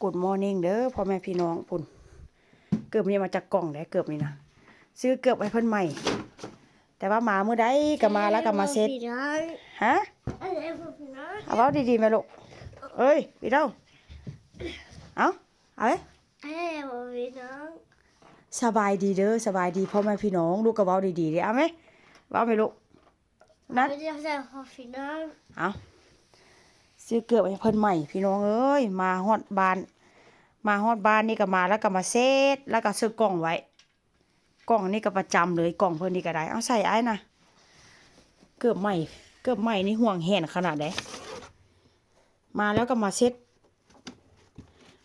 Good morning ເດີພໍ່ແມ່ພີ່ນ້ອງ. ພຸ້ນ ເກີບນີ້ມາຈາກກ່ອງເດ້ ເກີບນີ້ນະ ຊື້ເກີບໃຫ້ເພິ່ນໃໝ່ ແຕ່ວ່າມາມື້ໃດກໍມາ ແລ້ວກໍມາເຊັດ. ຮະ? ເອົາເວົ້າດີໆແມ່ລູກ. ເອີຍ ອີເດົາ ເອົາ ເອົາເອີຍ ສະບາຍດີເດີ ສະບາຍດີພໍ່ແມ່ພີ່ນ້ອງ. ລູກກໍເວົ້າດີໆເດ້ ເອົາແມ່ ເວົ້າແມ່ລູກ. ນັ້ນ ເອົາ ຊື້ເກີບໃຫ້ເພິ່ນໃໝ່ພີ່ນ້ອງເອີຍ. ມາຮອດບ້ານ ມາຮອດບ້ານນີ້ກໍມາ ແລ້ວກໍມາເຊັດ ແລ້ວກໍໃສ່ກ່ອງໄວ້. ກ່ອງນີ້ກໍປະຈຳເລີຍ ກ່ອງເພິ່ນນີ້ກໍໄດ້. ເອົາໃສ່ອ້າຍນະ ເກີບໃໝ່ ເກີບໃໝ່ນີ້ຫວງແຫນຂະໜາດໃດ. ມາແລ້ວກໍມາເຊັດ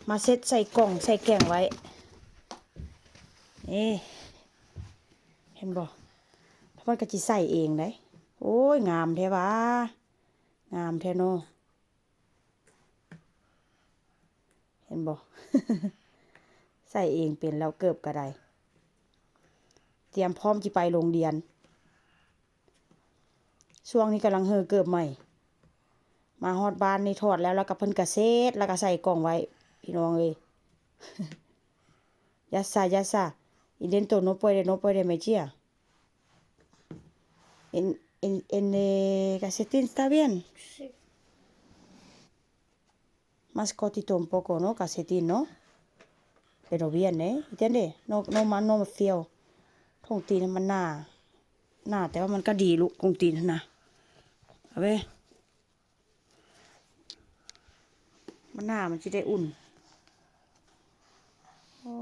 ມາເຊັດໃສ່ກ່ອງໃສ່ແກງໄວ້. ເອີ ເຫັນບໍ່ ເພິ່ນກໍຊິໃສ່ເອງໄດ໋. ໂອ້ຍ ງາມແທ້ຫວາ ງາມແທ້ເນາະ. ເຫັນບໍ່ ໃສ່ເອງເປັນແລ້ວ ເກີບກໍໄດ້ ຕຽມພ້ອມຊິໄປໂຮງຮຽນ. ຊ່ວງນີ້ກຳລັງເຫີເກີບໃໝ່ ມາຮອດບ້ານນີ້ຖອດແລ້ວ ແລ້ວກໍເພິ່ນກໍເຊັດ ແລ້ວກໍໃສ່ກ່ອງໄວ້ ພີ່ນ້ອງເອີຍ. Ya está, ya está. I dentro no puede, no puede mechar. En, en, en, eh, calcetín está bien. Sí. Más cortito un poco, ¿no? Calcetín, ¿no? Pero bien, ¿eh? ¿Entiende? No, no más, no más feo. ຖົງຕີນມັນໜາ ໜາ ແຕ່ວ່າມັນກໍດີລູກ ຖົງຕີນຫັ້ນນະ. ເອົາເວີຍ ມັນໜາ ມັນຊິໄດ້ອຸ່ນ. ໂອ້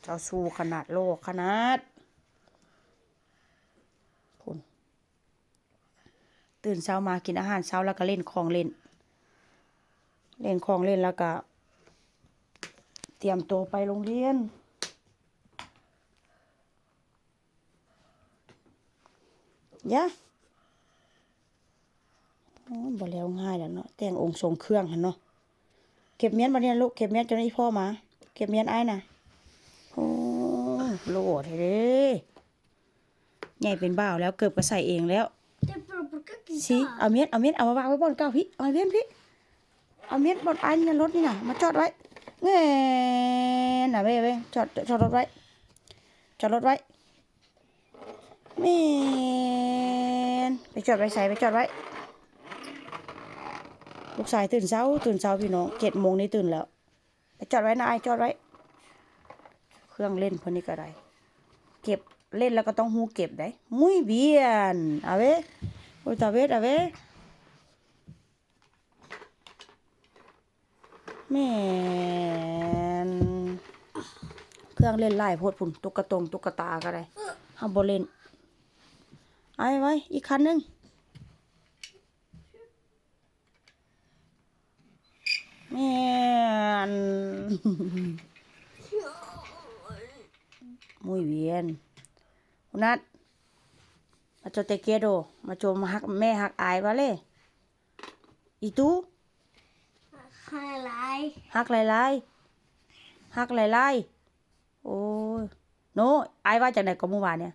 ເຈົ້າຊູຂະໜາດ ຫຼໍ່ຂະໜາດ ພຸ້ນ. ຕື່ນເຊົ້າມາກິນອາຫານເຊົ້າ ແລ້ວກໍຫຼິ້ນຂອງຫຼິ້ນ ຫຼິ້ນຂອງຫຼິ້ນ ແລ້ວກໍຕຽມໂຕໄປໂຮງຮຽນ. ຢາ ໂອ້ ບໍ່ແລ້ວງ່າຍແລ້ວເນາະ ແຕ່ງອົງຊົງເຄື່ອງຫັ້ນເນາະ. ເກັບມ້ຽນບັດນີ້ລູກ ເກັບມ້ຽນ ເຈົ້າໜ້າທີ່ພໍ່ມາ ເກັບມ້ຽນອ້າຍນະ. ໂອ້ ຫຼໍ່ແທ້ເດ້. ໃຫຍ່ເປັນບ່າວແລ້ວ ເກີບກໍໃສ່ເອງແລ້ວ. Sí, ເອົາມ້ຽນ ເອົາມ້ຽນ ເອົາມາວາງໄວ້ບ່ອນເກົ່າພີ້ ເອົາມ້ຽນພີ້ ເອົາມ້ຽນບ່ອນອ້າຍນີ້ ລົດນີ້ນະ ມາຈອດໄວ້. ແມ່ນນະ ເວີ້ ເວີ້ ຈອດ ຈອດລົດໄວ້ ຈອດລົດໄວ້. ແມ່ນ ໄປຈອດໄວ້ໃສ ໄປຈອດໄວ້. ລູກຊາຍຕື່ນເຊົ້າ ຕື່ນເຊົ້າພີ່ນ້ອງ ເຈັດໂມງນີ້ຕື່ນແລ້ວ. ໄປຈອດໄວ້ນະອ້າຍ ຈອດໄວ້. ເຄື່ອງຫຼິ້ນເພິ່ນນີ້ກໍໄດ້ ເກັບ ຫຼິ້ນແລ້ວກໍຕ້ອງຮູ້ເກັບໄດ໋. Muy bien. A ver. Otra vez, a ver. ແມ່ນ ເຄື່ອງຫຼິ້ນຫຼາຍໂພດພຸ້ນ ຕຸກກະຕົງຕຸກກະຕາກໍໄດ້ ເຮົາບໍ່ຫຼິ້ນ. ເອົາໄວ້ ອີກຄັນໜຶ່ງ. ແມ່ນ Muy bien. Una, macho te quiero, macho ຮັກແມ່ ຮັກອາຍ vale. Y tú? ຮັກຫຼາຍໆ ຮັກຫຼາຍໆ ຮັກຫຼາຍໆ. ໂອ້ຍ ໂນ ອ້າຍວ່າຈັ່ງໃດກໍມື້ວານນີ້?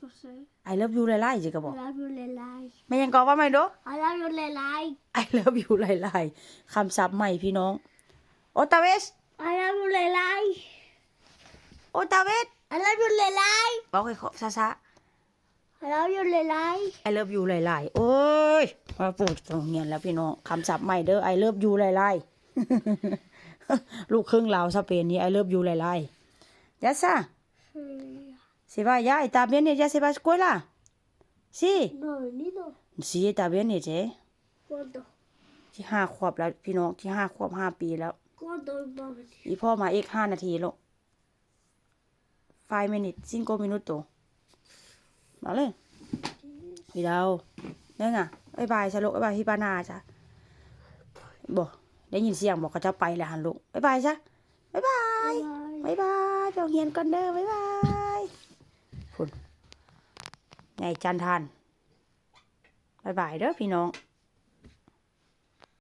No sé. I love you ຫຼາຍໆ ຊິກໍບອກ. I love you ຫຼາຍໆ. ແມ່ນຫຍັງກໍ ເວົ້າໃໝ່ດູ. I love you ຫຼາຍໆ. I love you ຫຼາຍໆ ຄຳສັບໃໝ່ພີ່ນ້ອງ. Otra vez. I love you ຫຼາຍໆ. Otra vez. I love you ຫຼາຍໆ. ເວົ້າຄ່ອຍໆ ຊ້າໆ. I love you ຫຼາຍໆ. I love you ຫຼາຍໆ. ໂອ້ຍ ມາປູດໂຮງຮຽນແລ້ວພີ່ນ້ອງ ຄຳສັບໃໝ່ເດີ. I love you ຫຼາຍໆ ລູກເຄິ່ງລາວສະເປນນີ້ I love you ຫຼາຍໆ. Ya está. Sí. Se va ya, está bien, ya se va a escuela. Sí. No ha venido. Sí, está bien, eh. ¿Cuándo? ຊິຫ້າຂວບແລ້ວພີ່ນ້ອງ ຊິຫ້າຂວບຫ້າປີແລ້ວ. ¿Cuándo va a venir? ອີ່ພໍ່ມາອີກຫ້ານາທີລູກ. Five minutes, cinco minutos. Vale. Cuidado. Venga, bye bye ຊະລູກ bye bye ພີ່ປ້ານ້າຊະ. ບໍ່ ໄດ້ຍິນສຽງບໍ່ ເຂົາເຈົ້າໄປແລ້ວຫັ້ນລູກ. Bye bye ຊະ bye bye. Bye bye. ໄປໂຮງຮຽນກ່ອນເດີ bye bye. ພຸ້ນ ໃຫຍ່ຈັນທານ. Bye bye ເດີພີ່ນ້ອງ.